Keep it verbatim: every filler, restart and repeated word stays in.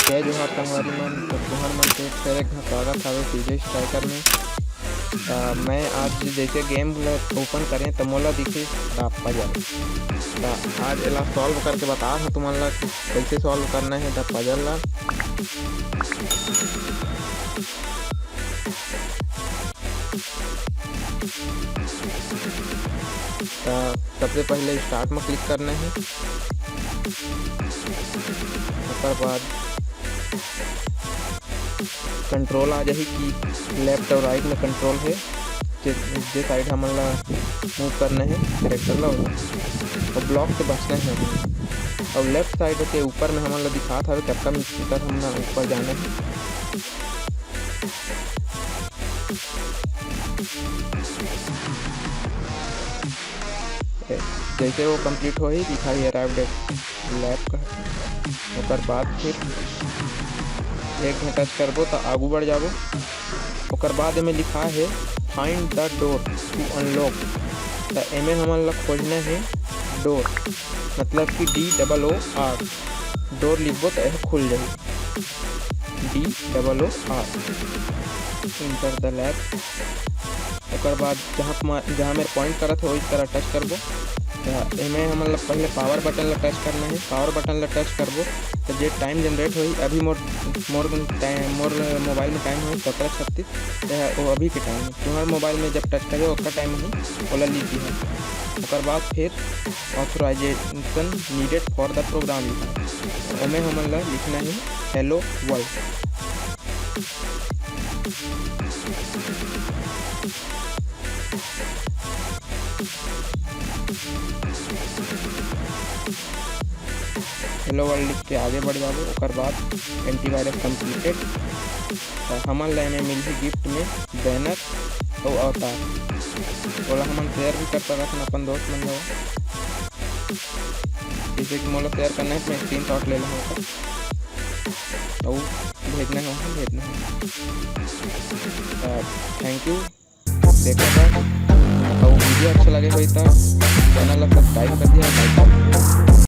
जय जोहार संगवारी मन, तो तुहर मन के फेर एक घांव स्वागत हवे पीजे स्ट्राइकर में। त मैं आज जैसे गेम ल ओपन करें त मोला दिखे द पजल। त आज एला सॉल्व करके बता हूँ तुमन ला कि कैसे सॉल्व करना है द पजल ला। त सबसे पहले स्टार्ट में क्लिक करना है, ओकर बाद कंट्रोल आ जाही कि लेफ्ट और राइट में कंट्रोल है, जे, जे साइड हमन ला मूव करना है कैरेक्टर ला, और ब्लॉक से बचना है हमन ला। और लेफ्ट साइड के ऊपर में हमन ला दिखात हवे कतका मीटर हमन ला ऊपर जाना है। जैसे वो कंप्लीट होही, दिखाही arrived at lab का। ओकर बाद फिर एक घंटा टच करबो त आगू बढ़ जाबो। ओकर बाद एमे लिखा है find the door to unlock, त एमे हमन ला खोजना है डोर, मतलब कि डी डबल ओ आर, डोर लिखबो त यह खुल जाही। D double O R, enter the lab. ओकर बाद जहाँ म-, जहाँ मेर पॉइंट करत हे, वही तरह टच करबो। त एमे हमन ला पहले पावर बटन ला टच करना है। पावर बटन ला टच करबो, त जे टाइम जनरेट होही, अभी मोर, मोर टाइम, मोर मोबाइल में टाइम होही सत्रह छत्तीस, त वो अभी के टाइम है। तुम्हार मोबाइल में जब टच करे, ओकर टाइम होही, ओला लिख दिहा। ओकर बाद फिर authorization needed for the program लिखा है, ओमे हमन ला लिखना है hello world। हेलो वर्ल्ड लिख के आगे बढ़ जाबो। ओकर बाद एंटीवायरस कंप्लीटेड, त हमन ला एमे मिलही गिफ्ट में बैनर अउ अवतार। ओला हमन शेयर भी कर सकत हन अपन दोस्त मन जगह। जैसे कि मोला शेयर करना है, मैं स्क्रीनशॉट ले लेहूँ ओकर अउ भेजना है, वहाँ भेजना है। त थैंक यू। देखा था, अउ वीडियो अच्छा लगे होई त चैनल ला सब्सक्राइब कर दिया, लाइक कर दिया।